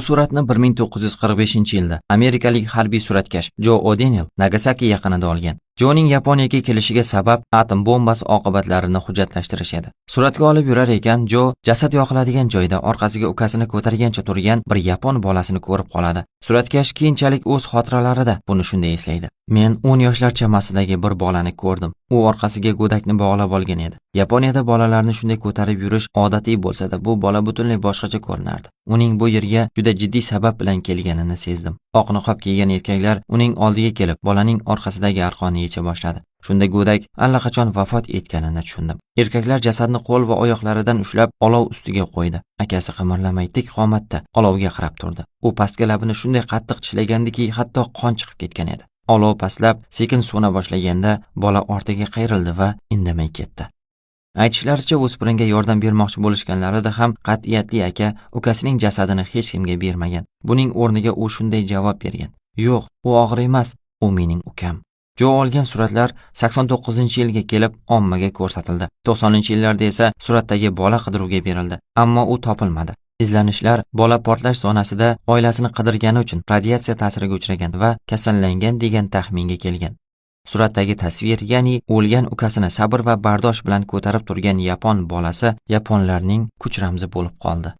suratni 1945-yilda amerikalik harbiy suratkash Jo O'Donnell Nagasaki yaqinida olgan. Joning Yaponiyaga kelishiga sabab atom bombasi oqibatlarini hujjatlashtirish edi. Suratga olib yurar ekan, Jo jasad yoqiladigan joyda orqasiga ukasini ko'targancha turgan bir yapon bolasini ko'rib qoladi. Suratkash keyinchalik o'z xotiralarida buni shunday eslaydi: "Men 10 yoshlar chamasidagi bir bolani ko'rdim. U orqasiga go'dakni bog'lab olgan edi. Yaponiyada bolalarni shunday ko'tarib yurish odatiy bo'lsa-da, bu bola butunlay boshqacha ko'rinardi. Uning bu yerga juda jiddiy sabab bilan kelganini sezdim. Oq niqob kiygan erkaklar uning oldiga kelib, bolaning orqasidagi arqonni yecha boshladi. Shunda go'dak allaqachon vafot etganini tushundim. Erkaklar jasadni qo'l va oyoqlaridan ushlab olov ustiga qo'ydi. Akasi qimirlamay tik qomatda olovga qarab turdi. U pastki labini shunday qattiq tishlagandiki, hatto qon chiqib ketgan edi. Olov pastlab, sekin so'na boshlaganda bola ortiga qayrildi va indamay ketdi." Aytishlaricha, o'spiringa yordam bermoqchi bo'lishganlarida ham qat'iyatli aka ukasining jasadini hech kimga bermagan. Buning o'rniga u shunday javob bergan: "Yo'q, u og'ir emas, u mening ukam." Jo olgan suratlar 89-yilga kelib ommaga ko'rsatildi. 90-yillarda esa suratdagi bola qidiruvga berildi, ammo u topilmadi. Izlanishlar bola portlash zonasida oilasini qidirgani uchun radiatsiya ta'siriga uchragan va kasallangan degan taxminga kelgan. Suratdagi tasvir, ya'ni o'lgan ukasini sabr va bardosh bilan ko'tarib turgan yapon bolasi yaponlarning kuch ramzi bo'lib qoldi.